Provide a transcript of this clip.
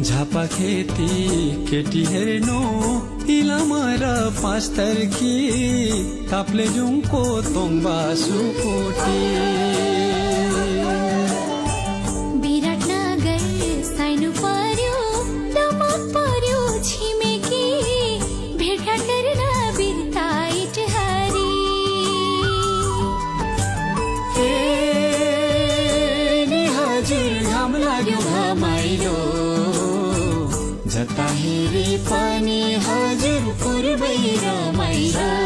झापा खेती केटी हेर्नु इलामा र पाँचतर्की ताप्ले जुङको तोङ्बा सुकोटी विराटनगर साइनु पर्यो दमक पर्यो छिमेकी भेटघाट गर्न बिर्ता इटहरी नि हजुर घाम लाग्यो घमाइलो जता हेरे पनि हजुर पूर्वै रमाइलो